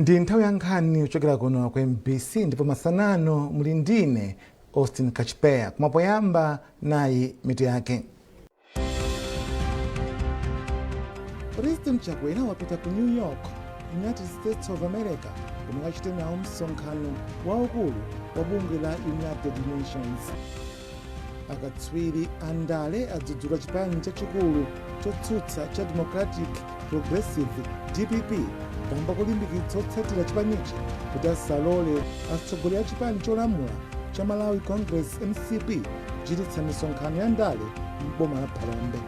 Ndi nthawi ya nkhani kuchokera kuno ku MBC, ndipo masanano muli ndine Austin Kachipeya. Koma poyamba, nayi mitu yake. President Chakwera wapita ku New York, United States of America, komwe akachite nawo msonkhano waukulu wa bungwe la United Nations. Akatswiri a ndale adzudzula chipani chachikulu chotsutsa cha Democratic Progressive, DPP, kamba kolimbikitsa otsatira chipanichi kuti asalole atsogoleri a chipani cholamula cha Malawi Congress, MCP, kuchititsa misonkhano ya ndale m'boma la Phalombe.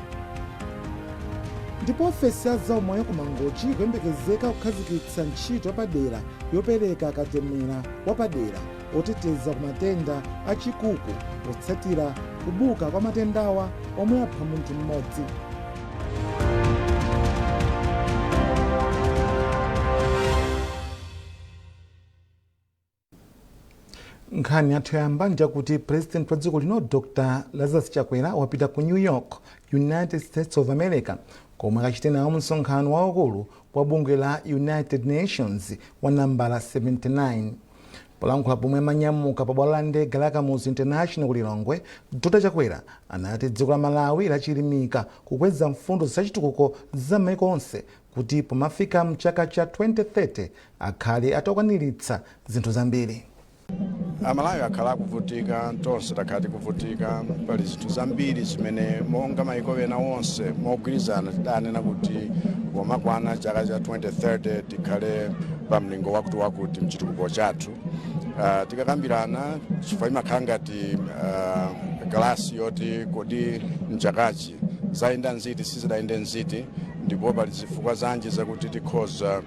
Ndipo ofesi ya zaumoyo ku Mangochi ikuyembekezeka kukhazikitsa ntchito yapadera yopereka katemera wapadera oteteza ku matenda a chikuku, potsatira kubuka kwa matendawa omwe apha munthu mmodzi. Nkhani yathu yoyamba njakuti President wa dziko lino, Dr Lazarus Chakwera, wapita ku New York, United States of America, komwe akachite nawo msonkhano waukulu wa bungwe la United Nations wa nambala 79. Polankhula pomwe amanyamuka pa bwalo la ndege la Kamuzu International ku Lilongwe, Dr Chakwera anati dziko la Malawi lachilimika kukweza mfundo zachitukuko za maiko onse kuti pomafika mchaka cha 2030 akhale atakwaniritsa zinthu zambiri. Amalawi akhala akuvutika, tonse takhala tikuvutika. Pali zinthu zambiri zimene monga maiko ena onse mogwirizana tidanena kuti pomakwana chaka cha 2030 tikhale pa mlingo wakuti wakuti mchitukuko chathu. Tikakambirana, chifukwa imakhala ngati galasi yoti kodi mchakachi zayenda nziti, sizidayende nziti, ndipo pali zifukwa zanji zakuti tikhoza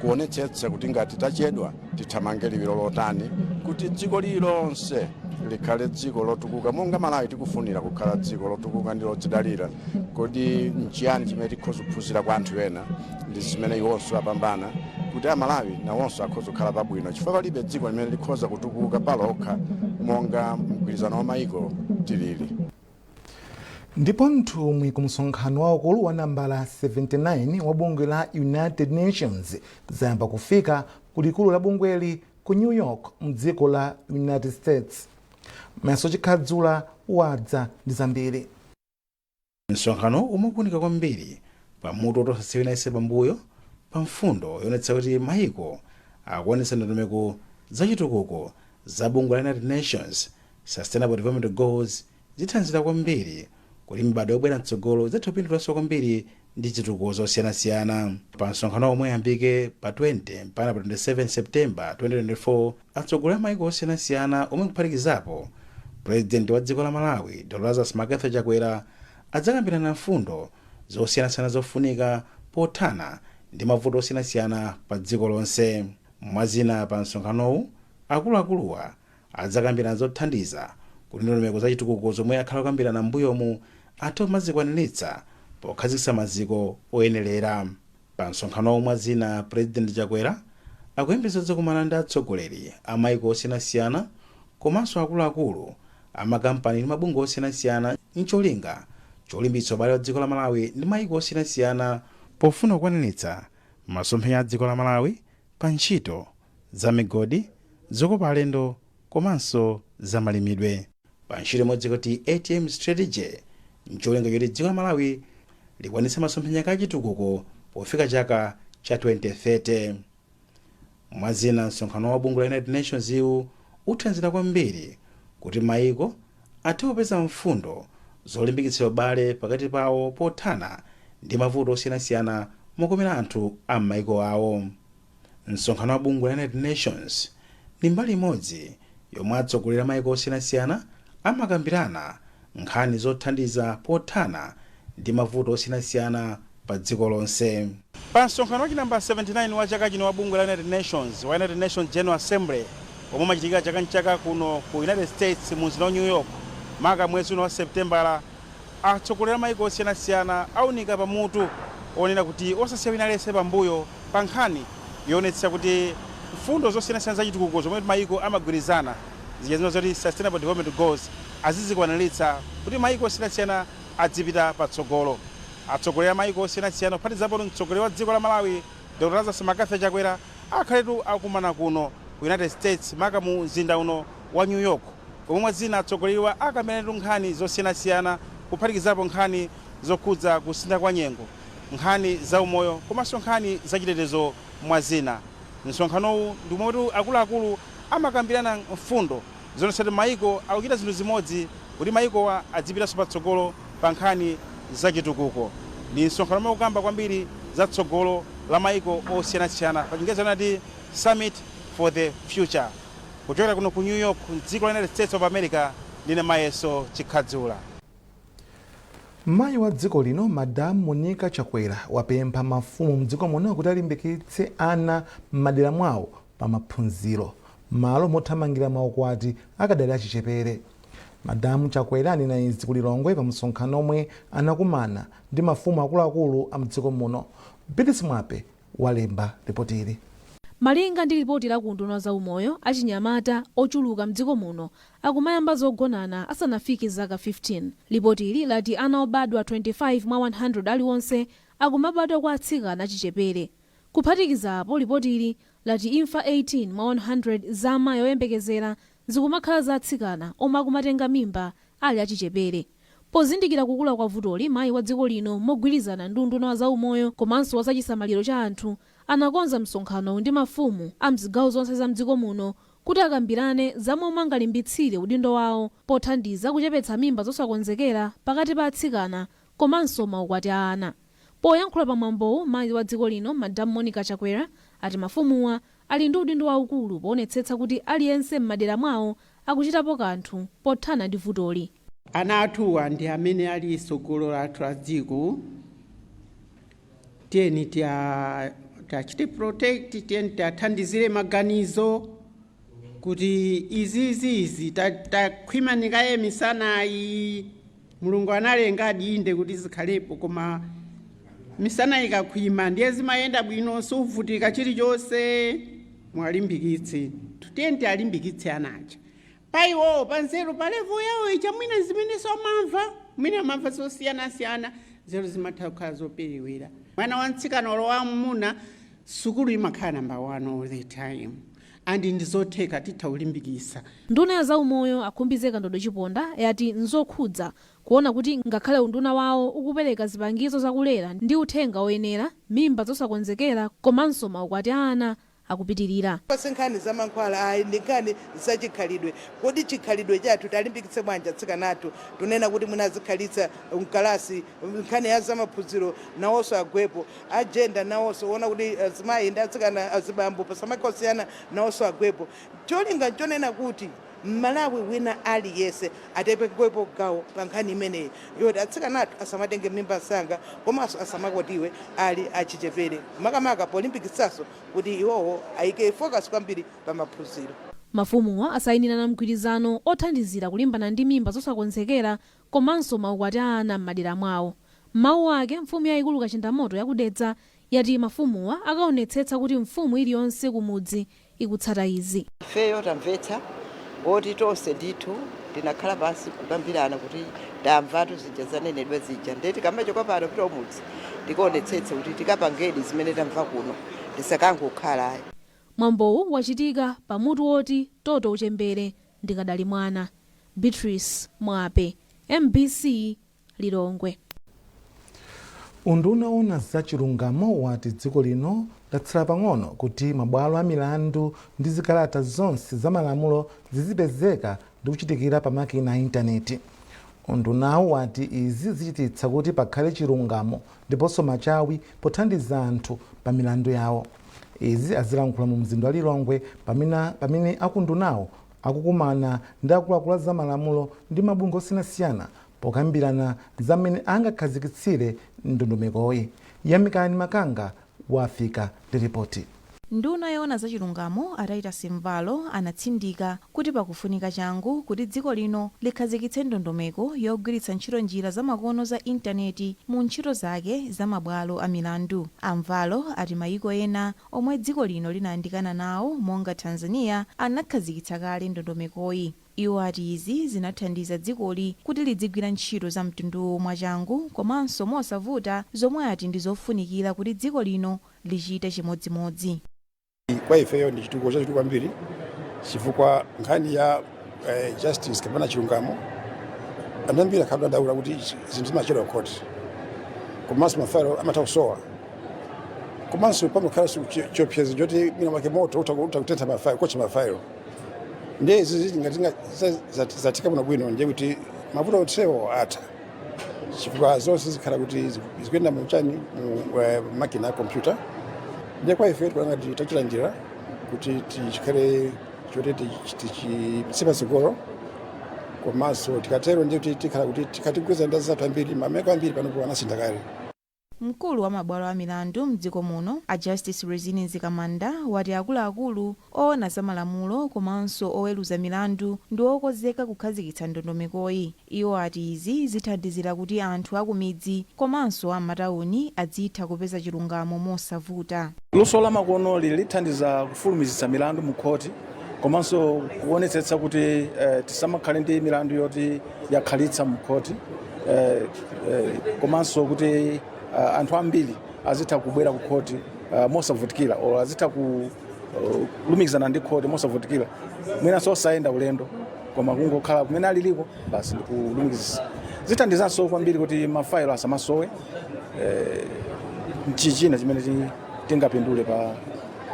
kuonetsetsa kuti ngati tachedwa tithamange liwiro lotani kuti dziko lilonse likhale dziko lotukuka monga Malawi tikufunira kukhala dziko lotukuka ndi lodzidalira. Kodi nchiyani chimene tikhoza kuphunzira kwa anthu ena ndi zimene iwonso apambana kuti Amalawi nawonso akhoza kukhala pabwino? Chifukwa palibe dziko limene likhoza kutukuka palokha monga mgwirizano wa maiko tilili. Ndipo nthumwi ku msonkhano waukulu wa nambala 79 wa bungwe la United Nations zayamba kufika ku likulu la bungweli ku New York mdziko la United States. Maso Chikhadzula wadza ndi zambiri. Msonkhano umakunika kwambiri pamutu woti osasiya wina pambuyo, pa mfundo yoonetsa kuti maiko akuonetsa ndondomeko zachitukuko za bungwe la United Nations Sustainable Development Goals zithandizira kwambiri kuti mibado yobwera mtsogolo idzathe kupindulanso kwambiri ndi zitukuko zosiyanasiyana. Pa msonkhano omwe uyambike pa 20 mpaka pa 27 September 2024, atsogoleri a maiko osiyanasiyana, omwe nkuphatikizapo President wa dziko la Malawi, Dr Lazarus McCarthy Chakwera, adzakambirana mfundo zosiyanasiyana zofunika pothana ndi mavuto osiyanasiyana pa dziko lonse. Mwazina, pa msonkhanowu akuluakuluwa adzakambirana zothandiza kuti ndondomeko zachitukuko zomwe akhala kukambirana m'mbuyomu athe kumazikwaniritsa pokhazikitsa maziko oyenerera. Pa msonkhanowu, mwazina, President Chakwera akuyembekeza kudzakumana ndi atsogoleri a maiko osiyanasiyana komanso akuluakulu a makampani ndi mabungwe osiyanasiyana ncholinga cholimbitsa ubale wa dziko la Malawi ndi maiko osiyanasiyana pofuna kukwaniritsa masomphenya a dziko la Malawi pa ntchito za migodi, zokopa alendo komanso za malimidwe, pa ntchito imodzi kuti ATM Strategy, ncholinga choti dziko la Malawi likwanitse masomphenya ake achitukuko pofika chaka cha 2030. Mwazina, msonkhano wa bungwe la United Nations iwu uthandizira kwambiri kuti maiko athe kupeza mfundo zolimbikitsira ubale pakati pawo pothana ndi mavuto osiyanasiyana mokomera anthu a m'maiko awo. Msonkhano wa bungwe la United Nations ndi mbali imodzi yomwe atsogoleri a maiko osiyanasiyana amakambirana nkhani zothandiza pothana ndi mavuto osiyanasiyana pa dziko lonse. Pa msonkhano wachinamba 79 wa chaka chino wa bungwe la United Nations, wa United Nations General Assembly, omwe umachitikira chaka nchaka kuno ku United States mu mzinda wa New York, maka mwezi uno wa Septembala, atsogoleri a maiko osiyanasiyana aunika pamutu onena kuti osasiya wina aliyense pambuyo pa nkhani yoonetsetsa kuti mfundo zosiyanasiyana zachitukuko zomwe maiko amagwirizana, zija zina zoti Sustainable Development Goals, azizikwaniritsa kuti maiko osiyanasiyana adzipita patsogolo. Atsogoleri a maiko osiyanasiyana, kuphatikizapo mtsogoleri wa dziko la Malawi, Dr Lazarus McCarthy Chakwera, Akhaletu akumana kuno ku United States, maka mu mzinda uno wa New York, komwe mwa zina atsogoleriwa akambirana nkhani zosiyanasiyana, kuphatikizapo nkhani zokhudza kusintha kwa nyengo, nkhani za umoyo komanso nkhani zachitetezo mwa zina. Msonkhanowu ndi umwe akuluakulu amakambirana mfundo zonse kuti maiko akuchita zinthu zimodzi kuti maikowa adzipitanso patsogolo pa nkhani zachitukuko. Ndi msonkhano omwe ukamba kwambiri za tsogolo la maiko osiyanasiyana, pa Chingerezi anati Summit for the Future. Kuchokera kuno ku New York, mdziko la United States of America, ndine Mayeso Chikhadzula. Mayi wa dziko lino, Madam Monica Chakwera, wapempha mafumu mdziko muno kuti alimbikitse ana m'madera mwawo pa maphunziro malo mothamangira maukwati akadali achichepere. Madamu Chakwera anena izi ku Lilongwe pa msonkhano omwe anakumana ndi mafumu akuluakulu a mdziko muno. Beatrice Mwape walemba ripoti ili. Malinga ndi ripoti la unduna za umoyo, achinyamata ochuluka mdziko muno akumayamba zogonana asanafike zaka 15. Ripoti ili lati ana obadwa 25 mwa 100 aliwonse akumabadwa kwa atsikana achichepere. Kuphatikiza apo, ripoti ili lati imfa 18 mwa 100 za amayi oyembekezera zikumakhala za atsikana omwe akumatenga mimba ali achichepere. Pozindikira kukula kwa vutoli, mayi wa dziko lino, mogwirizana ndi unduna wa zaumoyo komanso wa zachisamaliro cha anthu, anakonza msonkhano ndi mafumu a mzigawo zonse za mdziko muno kuti akambirane zamomwe angalimbitsire udindo wawo pothandiza kuchepetsa mimba zosakonzekera pakati pa atsikana komanso maukwati a ana. Poyankhula pamwambowu, mayi wa dziko lino, Madam Monica Chakwera, ati mafumuwa ali ndi udindo waukulu poonetsetsa kuti aliyense m'madera mwawo akuchitapo kanthu pothana ndi vutoli. Ana athuwa ndi amene ali tsogolo lathu la dziko. Tiyeni tiachite protect, tiyeni tiathandizire maganizo kuti izizizi takhwimanikaye misanayi. Mulungu analenga adinde kuti zikhalepo, koma misana ikakhwima ndiye zimayenda bwino, suvutika chilichonse. Mwalimbikitse, tiyeni tialimbikitse anacha paiwo panzeru, pa level yawo ija. Mwina zimene somamva, mwina amamva zosiyanasiyana, nzeru zimatha kukhala zoperewera. Mwana wamtsikana olo wamuna, sukulu imakhala number one all the time, and ndizotheka, titha kulimbikisa. Nduna ya zaumoyo, a Khumbize Kandodo Chiponda, yati nzokhudza kuona kuti ngakhale unduna wawo ukupereka zipangizo zakulera ndi uthenga oyenera, mimba zosakonzekera komanso maukwati a ana akupitirira. Pasi nkhani za mankhwala ayi, ndi nkhani zachikhalidwe. Kodi chikhalidwe chathu talimbikitse bwanji atsikana athu? Tunena kuti munazikhalitsa mkalasi, nkhani ya zamaphunziro nawonso agwepo, a gender nawonso ona kuti azimayi ndi atsikana, azibambo pasamakosiyana, nawonso agwepo. Cholinga nchonena kuti Mmalawi wina aliyense atengepo gawo pa nkhani imeneyi yoti atsikana athu asamatenge mimba msanga komanso asamakwatiwe ali achichepere, makamaka polimbikitsanso kuti iwowo ayike focus kwambiri pa maphunziro. Mafumuwa asayinirana mgwirizano othandizira kulimbana ndi mimba zosakonzekera komanso maukwati a ana m'madera mwawo. Mawu ake, mfumu yayikulu Kachindamoto ya ku Dedza yati mafumuwa akaonetsetsa kuti mfumu iliyonse kumudzi ikutsata izi. Ifeyo tamvetsa woti tonse ndithu tinakhala pansi kukambirana kuti tamvatu zija zanenedwa zija, ndiye tikamachoka pano pita umudzi tikaonetsetse kuti tikapangedi zimene tamva kuno, tisakangokhala ayi. Mwambowu wachitika pamutu woti "Toto uchembere ndikadali mwana". Beatrice Mwape, MBC, Lilongwe. Unduna ona zachilungamo wati dziko lino latsala pang'ono kuti mabwalo a milandu ndi zikalata zonse za malamulo zizipezeka ndi kuchitikira pa makina a intaneti. Undunawu wati izi zichititsa kuti pakhale chilungamo ndiponso machawi pothandiza anthu pa milandu yawo. Izi azilankhula mu mzinda wa Lilongwe pamene akundunawo akukumana ndi akuluakulu a zamalamulo ndi mabungwe osiyanasiyana pokambirana za mmene angakhazikitsire ndondomekoyi. Yamikani Makanga wafika ndi ripoti. Nduna yoona zachilungamo, a Titus Mvalo, anatsindika kuti pakufunika changu kuti dziko lino likhazikitse ndondomeko yogwiritsa ntchito njira zamakono za intaneti mu ntchito zake za mabwalo a milandu. A Mvalo ati mayiko ena omwe dziko lino linayandikana nawo monga Tanzania anakhazikitsa kale ndondomekoyi. Iwo ati izi zinathandiza dzikoli kuti lidzigwira ntchito za mtunduwu mwachangu komanso mosavuta, zomwe ati ndi zofunikira kuti dziko lino lichite chimodzimodzi. Kwa ifeyo ndi chitukuko chachikulu kwambiri, chifukwa nkhani ya justice kapena chilungamo, anthu ambiri akhala akudandaula kuti zinthu zimachedwa khoti, komanso mafailo amatha kusowa, komanso pamakhalanso chiopsezo choti mwina mwake moto utha kutentha mafailo, kuotcha mafailo. Ndiye izi ngati zatheka bwinobwino, ndiye kuti mavuto onsewo atha, chifukwa zonse zikhala kuti zikuyenda muchani, mu makina a kompyuta. Ndiye kwa ife tikuona ngati tachilandira kuti tichikhale choti tichipitse patsogolo, komanso tikatero ndiye kuti tikhala kuti tikhatigwiza ndi azathu ambiri, mamayiko ambiri panopo anasintha kale. Mkulu wa mabwalo a milandu mdziko muno, a Justice Rizine Mzikamanda, wati akuluakulu oona za malamulo komanso oweruza milandu ndi okonzeka kukhazikitsa ndondomekoyi. Iwo ati izi zithandizira kuti anthu akumidzi komanso am'matawuni adzitha kupeza chilungamo mosavuta. Luso la makonoli lithandiza kufulumizitsa milandu mu khoti, komanso kuonetsetsa kuti tisamakhale ndi milandu yoti yakhalitsa mu khoti, komanso kuti anthu ambiri azitha kubwera ku khoti mosavutikira, or azitha kulumikizana ndi khoti mosavutikira, mwinanso osayenda ulendo, koma kungokhala kumene aliliko basi ndikulumikizisa. Zithandizanso kwambiri kuti mafailo asamasowe. Nchichina chimene tingapindule pa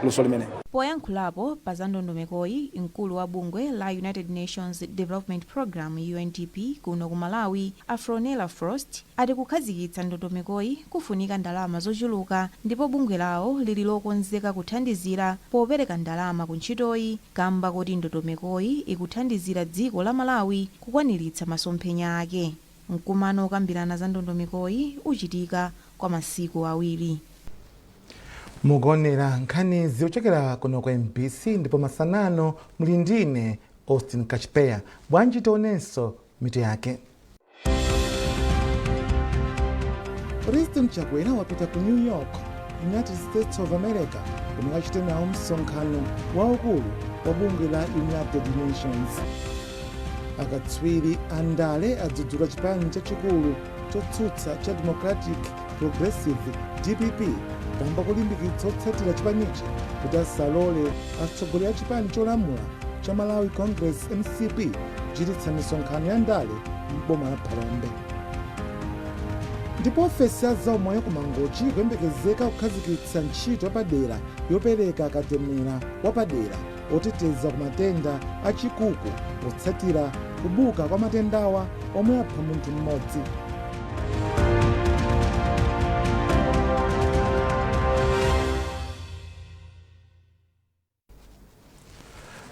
luso limene. Poyankhulapo pa za ndondomekoyi, mkulu wa bungwe la United Nations Development Programme, UNDP, kuno ku Malawi, Afronella Frost, ati kukhazikitsa ndondomekoyi kufunika ndalama zochuluka, ndipo bungwe lawo lili lokonzeka kuthandizira popereka ndalama ku ntchitoyi, kamba kuti ndondomekoyi ikuthandizira dziko la Malawi kukwaniritsa masomphenya ake. Mkumano okambirana za ndondomekoyi uchitika kwa masiku 2. Mukuonera nkhani zikuchokera kuno ku MBC, ndipo masanano muli ndine Austin Kachipeya. Bwanji tionenso mitu yake. President Chakwera wapita ku New York, United States of America, komwe akachite nawo msonkhano waukulu wa bungwe la United Nations. Akatswiri andale adzudzula chipani chachikulu chotsutsa cha Democratic Progressive, DPP, kamba kulimbikitsa otsatira chipanichi kuti asalole atsogoleri a chipani cholamula cha Malawi Congress, MCP, kuchititsa misonkhano ya ndale m'boma la Phalombe. Ndipo ofesi ya zaumoyo ku Mangochi ikuyembekezeka kukhazikitsa ntchito yapadera yopereka katemera wapadera oteteza ku matenda achikuku, potsatira kubuka kwa matendawa omwe apha munthu mmodzi.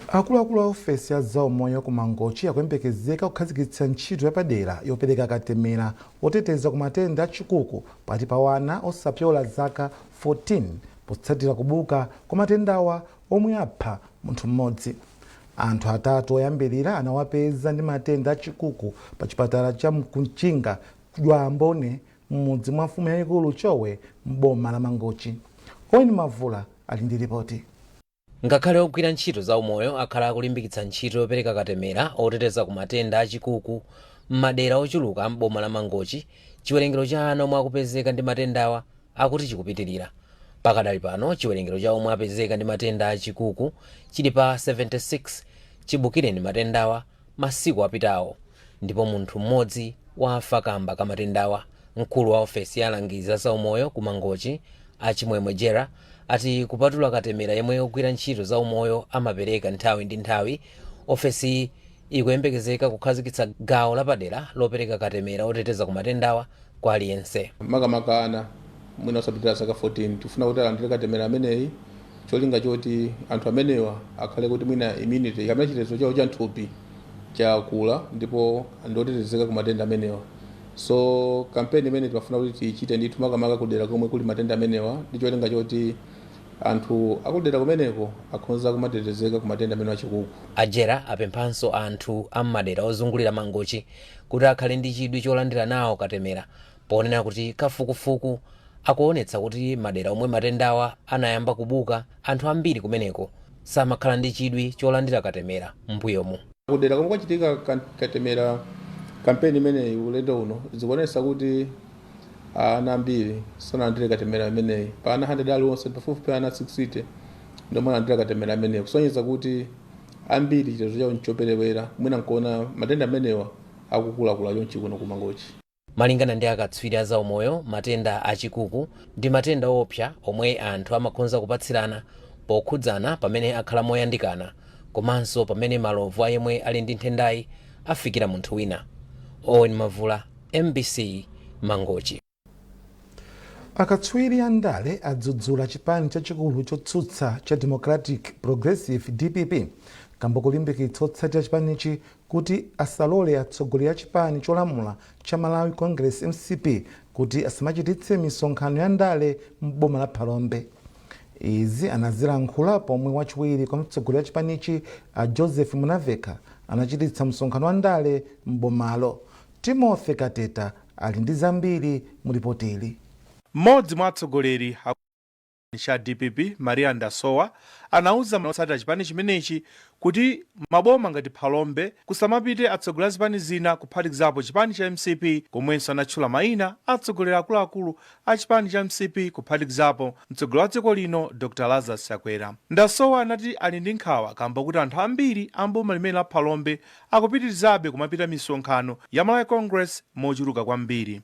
Akuluakulu a ofesi ya zaumoyo ku Mangochi akuyembekezeka kukhazikitsa ntchito yapadera yopereka katemera oteteza ku matenda achikuku pakati pa wana osapyola zaka 14, potsatira kubuka kwa matendawa omwe apha munthu mmodzi. Anthu atatu oyambirira anawapeza ndi matenda achikuku pa chipatala cha Mkunchinga Kudwambone, m'mudzi mwa mfumu yayikulu Chowe, m'boma la Mangochi. Owen Mavula ali ndi ripoti. Ngakhale ogwira ntchito za umoyo akhala akulimbikitsa ntchito yopereka katemera oteteza ku matenda achikuku m'madera ochuluka m'boma la Mangochi, chiwerengero cha ana omwe akupezeka ndi matendawa akuti chikupitirira. Pakadali pano, chiwerengero cha omwe apezeka ndi matenda achikuku chili pa 76 chibukireni matendawa masiku apitawo, ndipo munthu mmodzi wafa kamba ka matendawa. Mkulu wa ofesi ya alangizi a zaumoyo ku Mangochi, Achimwemwe Jera, ati kupatula katemera yemwe ogwira ntchito za umoyo amapereka nthawi ndi nthawi, ofesi ikuyembekezeka kukhazikitsa gawo lapadera lopereka katemera oteteza ku matendawa kwa aliyense. Makamaka ana mwina osapitirira zaka 14, tifuna kuti alandire katemera ameneyi, cholinga choti anthu amenewa akhale kuti mwina immunity kapena chitetezo chawo cha nthupi chakula ndipo ndiotetezeka ku matenda amenewa. So kampeni imene timafuna kuti tiyichite ndithu makamaka kudera komwe kuli matenda amenewa, ndi cholinga choti anthu akudera kumeneko akhonza kumatetezeka ku matenda amenewa achikuku. Ajera apemphanso anthu am'madera ozungulira Mangochi kuti akhale ndi chidwi cholandira nawo katemera, ponena kuti kafukufuku akuonetsa kuti madera omwe matendawa anayamba kubuka, anthu ambiri kumeneko samakhala ndi chidwi cholandira katemera m'mbuyomu. Kudera komwe kwachitika katemera kampeni imeneyi ulendo uno, zikuonetsa kuti ana ambiri sanalandire katemera imeneyi. Pa ana 100 aliwonse, pafupifupi ana 60 Ndomwe analandira katemera amenewa, kusonyeza kuti ambiri chitetezo chawo nchoperewera, mwina nkuona matenda amenewa akukulakula chonchi kuno kuMangochi. Malingana ndi akatswiri a zaumoyo, matenda achikuku ndi matenda owopsa omwe anthu amakhonza kupatsirana pokhudzana pamene akhala moyandikana, komanso pamene malovu a yemwe ali ndi nthendayi afikira munthu wina. Owen Mavula, MBC, Mangochi. Akatswiri a ndale adzudzula chipani chachikulu chotsutsa cha Democratic Progressive, DPP, kamba kulimbikitsa otsatira chipanichi kuti asalole atsogoleri a chipani cholamula cha Malawi Congress, MCP, kuti asamachititse misonkhano ya ndale m'boma la Phalombe. Izi anazilankhula pomwe wachiwiri kwa mtsogoleri wa chipanichi, a Joseph Munaveka, anachititsa msonkhano wa ndale m'bomalo. Timothy Kateta ali ndi zambiri mu ripotili. Mmodzi mwa atsogoleri a cha DPP, Maria Ndasowa, anauza otsatira chipani chimenechi kuti maboma ngati Phalombe kusamapite atsogoleri a zipani zina, kuphatikizapo chipani cha MCP, komwenso anatchula mayina atsogoleri akuluakulu a chipani cha MCP, kuphatikizapo mtsogoleri wa dziko lino Dr Lazarus Chakwera. Ndasowa anati ali ndi nkhawa kamba kuti anthu ambiri a mboma limene la Phalombe akupitirizabe kumapita misonkhano ya Malawi Congress mochuluka kwambiri.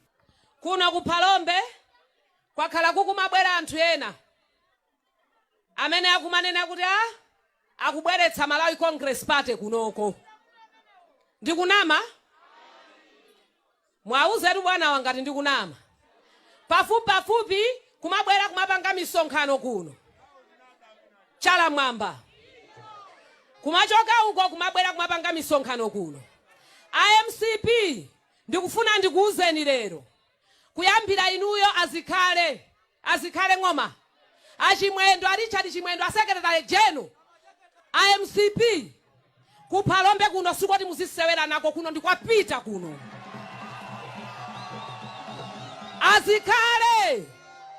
Kuno ku Phalombe kwakhala kukumabwera anthu ena amene akumanena kuti a akubweretsa Malawi Congress Party kunoko. Ndikunama? Mwauzetu bwana wangati ndikunama. Pafupi pafupi kumabwera kumapanga misonkhano kuno Chalamwamba, kumachoka uko kumabwera kumapanga misonkhano kuno. IMCP, ndikufuna ndikuuzeni lero, kuyambira inuyo azikhale Ng'oma, aChimwendo, a Richard Chimwendo, a Secretary General IMCP, kuPhalombe kuno sikoti muzisewera nako. Kuno ndikwapita kuno. Azikhale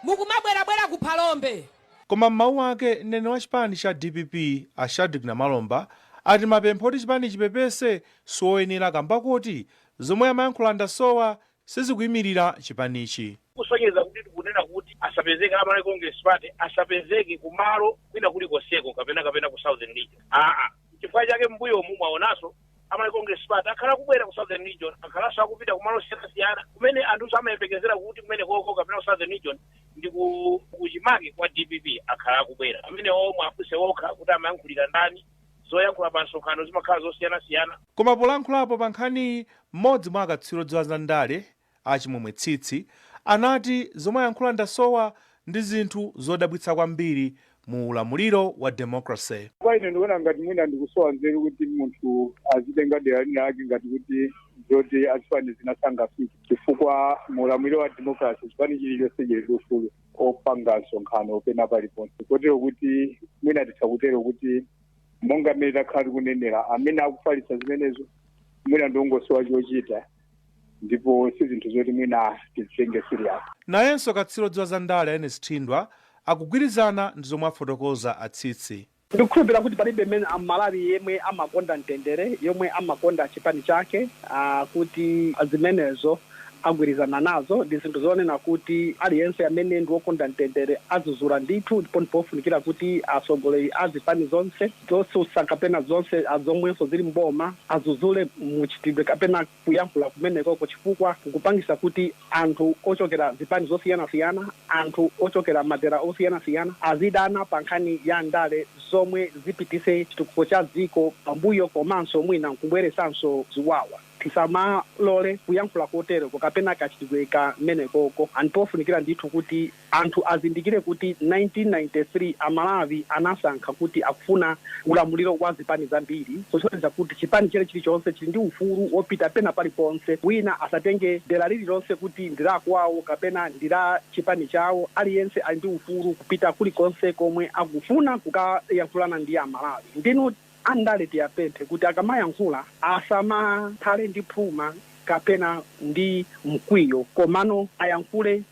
mukumabwerabwera ku Phalombe. Koma m'mawu ake, mneneri wa chipani cha DPP a Shadric Namalomba ati mapempho oti chipani chipepese siwoyenera kamba koti zomwe amayankhula Ndasowa sizikuyimirira chipanichi. Kusonyeza kuti tikunena kuti asapezeke a Malawi Congress Party, asapezeke kumalo kwina kulikonseko kapena ku Southern Region, aa. Chifukwa chake mbuyomu mwaonanso a Malawi Congress Party akhala akubwera ku Southern Region, akhalanso akupita kumalo osiyanasiyana kumene anthu amayembekezera kuti kumene koko kapena ku Southern Region ndi kuchimake kwa DPP. Akhala akubwera amene omwe afunse okha kuti amayankhulira ndani. Zoyankhula pa msonkhano zimakhala zosiyanasiyana. Koma polankhulapo pa nkhaniyi, mmodzi mwa akatswiri odziwa za ndale, aChimwemwe Tsitsi, anati zomwe ayankhula Ndasowa ndi zinthu zodabwitsa kwambiri mu ulamuliro wa democracy. Kwa ine ndikuona ngati mwina ndikusowa nzeru kuti munthu azitenga dera lina lake ngati kuti zoti azipani zina sangafike, chifukwa mu ulamuliro wa democracy chipani chilichonse chili ndi ufulu opanga msonkhano pena paliponse, kotero kuti mwina titha kutero kuti monga mmene takhala tikunenera, amene akufalitsa zimenezo mwina ndiongosowa chochita, ndipo si zinthu zoti mwina tizitenge serious. Nayenso katswiri odziwa za ndale Ernest Thindwa akugwirizana ndi zomwe afotokoza aTsitsi. Ndikukhulupirira kuti palibe mmene Amalawi yemwe amakonda mtendere, yomwe amakonda chipani chake, kuti zimenezo agwirizana nazo. Ndi zinthu zonena kuti aliyense amene ndi wokonda mtendere azuzula ndithu, ndipo ndipofunikira kuti atsogoleri a zipani zonse zotsutsa kapena zonse zomwenso zili mboma azuzule muchitidwe kapena kuyankhula kumenekoko, chifukwa kukupangisa kuti anthu ochokera zipani zosiyanasiyana, anthu ochokera madera osiyanasiyana azidana pa nkhani ya ndale zomwe zipitise chitukuko cha dziko pambuyo komanso mwina nkubweresanso ziwawa. Tisamalole kuyankhula kotereko kapena kachitidwe kamenekoko. Ndipofunikira ndithu kuti anthu azindikire kuti 1993 Amalawi anasankha kuti akufuna ulamuliro wa zipani zambiri, kusonyeza kuti chipani chene chilichonse chili ndi ufulu wopita pena paliponse. Wina asatenge dera lililonse kuti ndi la kwawo kapena ndi la chipani chawo. Aliyense ali ndi ufulu kupita kulikonse komwe akufuna kukayankhulana ndi Amalawi. Ndinu andale, tiyapemphe kuti akamayankhula asamakhale ndi phuma kapena ndi mkwiyo, komano ayankhule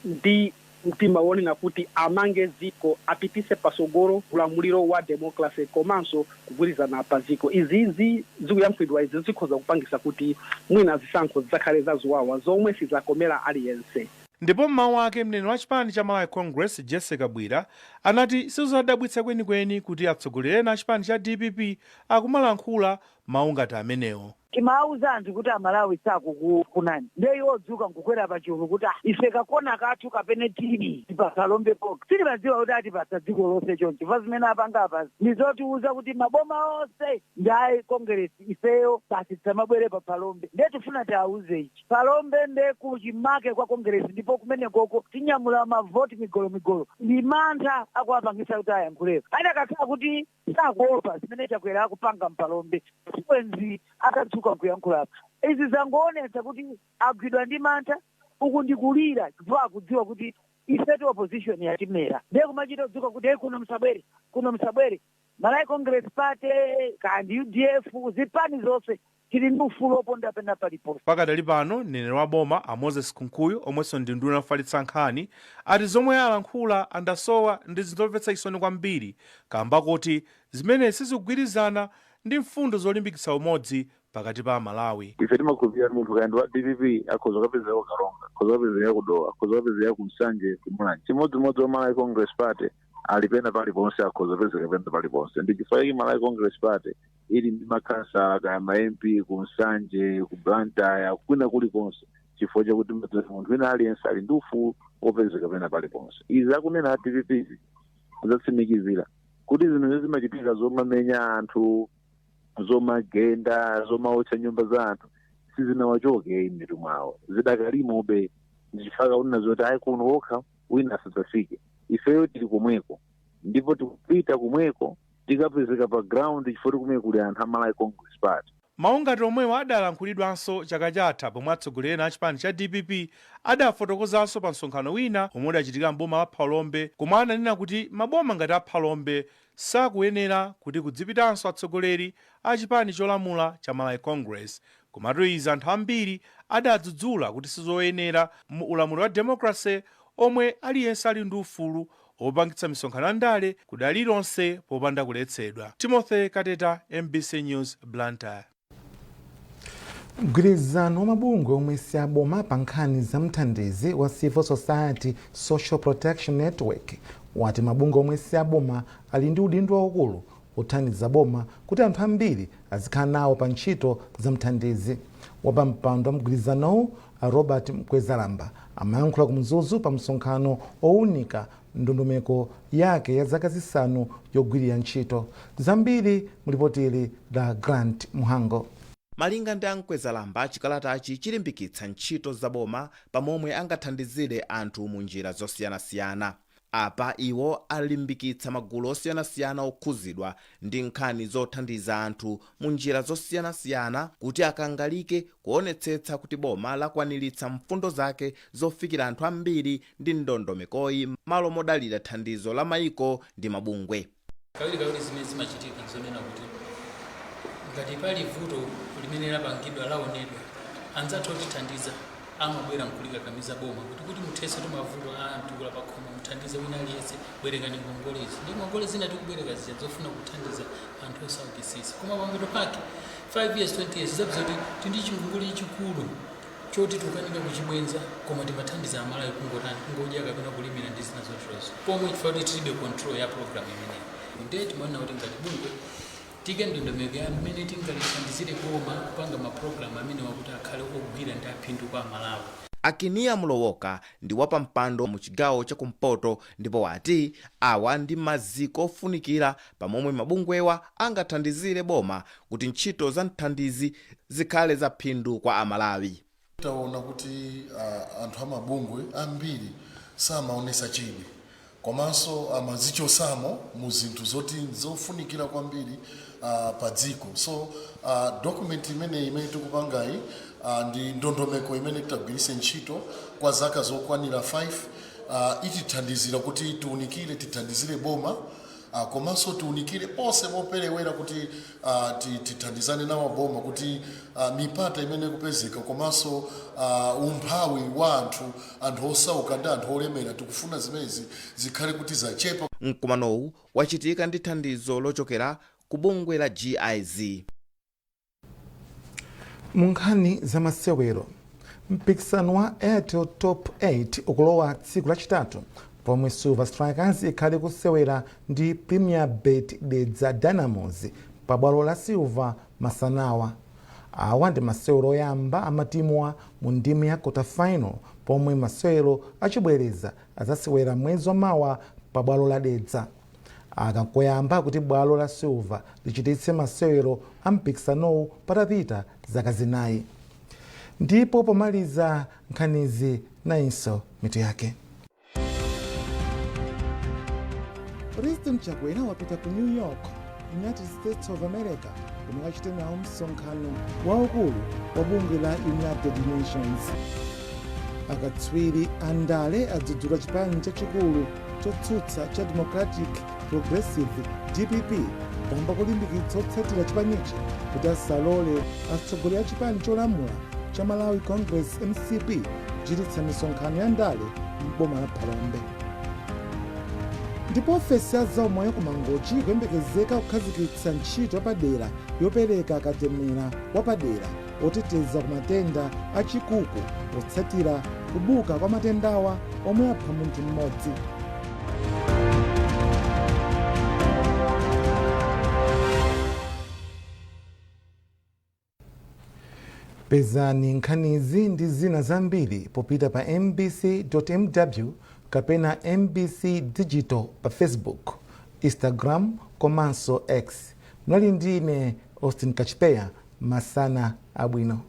ndi mtima wonena kuti amange dziko, apitise pasogolo ulamuliro wa democracy komanso kugwirizana pa dziko. Izizi zikuyankhulidwa izi zikhoza kupangisa kuti mwina zisankho zidzakhale zaziwawa zomwe sizakomera aliyense. Ndipo mmawu ake, mneneri wa chipani cha Malawi Congress Jessica Bwira anati sizodabwitsa kwenikweni kuti atsogoleri ena a chipani cha DPP akumalankhula mawu ngati amenewo. Timawuza anthu kuti Amalawi sakukufunani, ndiye iwo odzuka nkukwera pachulu kuti, "Ah, ife kakona kathu kapene tili tipaphalombe pokha." Sitimadziwa kuti atipasa dziko lonse choncho. Chifukwa zimene apanga apazi ndizotiuza kuti maboma onse ndi a Kongeresi, ifeyo basi tisamabwere pa Phalombe. Ndiye tifuna tiawuze ichi: Phalombe nde kuchimake kwa Kongeresi, ndipo kumenekoko tinyamula mavoti migolomigolo. Ndi mantha akuwapangisa kuti ayankhuleyo. Adakakhala kuti sakuopa zimene Chakwera akupanga mphalombe, sibwenzi akadzuka kuyankhulapo. Izi zangoonetsa kuti agwidwa ndi mantha. Uku ndikulira chifukwa akudziwa kuti ifetu opposition yatimera, ndiye kumachita kudzuka kuti, "Hey, kuno musabwere, kuno musabwere." Malawi Congress Party kandi UDF, zipani zonse tili ndi ufulu oponda pena paliponse. Pakadali pano, mneneri wa boma a Moses Kunkuyu, omwenso ndi nduna yofalitsa nkhani, ati zomwe alankhula andasowa ndi zomvetsa chisoni kwambiri, kamba kuti zimene sizikugwirizana ndi mfundo zolimbikitsa umodzi pakati pa Amalawi. Ife timakhulupirira kuti munthu kaya ndi wa DPP akhoza kupezeka ku Karonga, akhoza kupezeka ku Dowa, akhoza kupezeka ku Nsanje, ku Mulanje. Chimodzimodzi wa Malawi Congress Party ali pena paliponse, akhoza kupezeka pena paliponse. Ndi chifukwa chake Malawi Congress Party ili ndi makhansala kaya ma MP ku Nsanje, ku Blantyre, kwina kulikonse, chifukwa chakuti munthu wina aliyense ali ndi ufulu wopezeka pena paliponse. Izi akunena a DPP zatsimikizira kuti zinthu zimachitika zomamenya anthu, zomagenda, zomaotcha nyumba za anthu, sizinawachoke m'mitu mwawo, zidakalimobe. Ndichifukwa kunena zoti ayi, kuno wokha wina asadzafike, ifeyo tili komweko ndipo tikupita komweko, tikapezeka pa ground chifukwa kumene kuli anthu a Malawi Congress Party. Mawu ngati omwewa adalankhulidwanso chaka chatha, pomwe atsogoleri ena a chipani cha DPP adafotokozanso pa msonkhano wina omwe udachitika m'boma la Phalombe, komwe ananena kuti maboma ngati a Phalombe sakuyenera kuti kudzipitanso atsogoleri a chipani cholamula cha Malawi Congress. Komatu izi anthu ambiri adadzudzula kuti sizoyenera mu ulamuliro wa democracy, omwe aliyense ali ndi ufulu opangitsa misonkhano ya ndale kudera lililonse popanda kuletsedwa. Timothy Kateta, MBC News, Blantyre. Mgwirizano wa mabungwe omwe si aboma pa nkhani za mthandizi wa Civil Society Social Protection Network wati mabungwe omwe si aboma ali ndi udindo waukulu othandiza boma kuti anthu ambiri azikhala nawo pa ntchito za mthandizi. Wapampando wa mgwirizanowu a Robert Mkwezalamba amayankhula ku Mzuzu pa msonkhano owunika ndondomeko yake ya zaka 5 yogwirira ntchito. Zambiri mulipotili la Grant Muhango. Malinga ndi a Mkwezalamba, chikalatachi chilimbikitsa ntchito zaboma pamomwe angathandizire anthu mu njira zosiyanasiyana. Apa iwo alimbikitsa magulu osiyanasiyana okhuzidwa ndi nkhani zothandiza anthu mu njira zosiyanasiyana kuti akangalike kuonetsetsa kuti boma lakwaniritsa mfundo zake zofikira anthu ambiri ndi ndondomekoyi, malo modalira thandizo la mayiko ndi mabungwe. Kawirikawiri zimene zimachitika nzonena kuti ngati pali vuto limene lapangidwa, laonedwa, anzathu otithandiza amabwera nkulikakamiza boma kuti muthetse mavuto a mtukula pakhomo, muthandize wina aliyense, bwerekani ngongolezi ndi ngongole zina tikubwereka zija zofuna kuthandiza anthu osaukitsitsa. Koma pamapeto pake 5 years, 20 years, zapeza kuti tindi chingongole chikulu choti tikukanika kuchibwenza, koma timathandiza Amalawi kungotani, kungodya kapena kulimira ndi zina zoterozo, pomwe chifukwa kuti tilibe control ya program imeneyi. Ndiye timaona kuti ngati bungwe tike ndondomeko ya mmene tingalithandizire boma kupanga mapulogalamu amene wakuti akhale ogwira ndi aphindu kwa Amalawi. Akiniya Mulowoka ndi wapampando mu chigawo chakumpoto ndipo wati awa ndi maziko ofunikira pamomwe mabungwewa angathandizire boma kuti ntchito za mthandizi zikhale za phindu kwa Amalawi. Taona kuti anthu amabungwe ambiri samaonesa chidwi komanso amazichosamo mu zinthu zoti zofunikira kwambiri pa dziko. So document imeneyi imene tikupangayi ndi ndondomeko imene titagwiritse ntchito kwa zaka zokwanira 5. Itithandizira kuti tiunikire, tithandizire boma, komanso tiunikire ponse poperewera kuti tithandizane nawo boma kuti mipata imene ikupezeka komanso umphawi wa anthu osauka ndi anthu olemera, tikufuna zimenezi zikhale kuti zachepa. Mkumanowu wachitika ndi thandizo lochokera ku bungwe la GIZ. Mu nkhani za masewero, Mpikisano wa Airtel Top 8 ukulowa tsiku lachitatu pomwe Silver Strikers ikhale kusewera ndi Premier Bet Dedza Dynamos pabwalo la Silver masanawa. Awa ndi masewero oyamba amatimuwa mu ndime ya quarter final, pomwe masewero achibwereza azasewera mwezi wamawa pabwalo la Dedza. Aka nkoyamba kuti bwalo la Silver lichititse masewero a mpikisanowu patapita zaka 4. Ndipo pomaliza nkhanizi, nayinso mitu yake. President Chakwera wapita ku New York, United States of America, komwe akachite nawo msonkhano waukulu wa bungwe la United Nations. Akatswiri andale adzudzula chipani chachikulu chotsutsa cha Democratic Progressive, DPP, kamba kulimbikitsa otsatira chipanichi kuti asalole atsogoleri a chipani cholamula cha Malawi Congress, MCP, kuchititsa misonkhano ya ndale m'boma la Phalombe. Ndipo ofesi ya zaumoyo ku Mangochi ikuyembekezeka kukhazikitsa ntchito yapadera yopereka katemera wapadera oteteza ku matenda achikuku potsatira kubuka kwa matendawa omwe apha munthu mmodzi. Pezani nkhanizi ndi zina zambiri popita pa mbc.mw kapena MBC Digital pa Facebook, Instagram komanso X. Mnali ndi ine Austin Kachipeya. Masana abwino.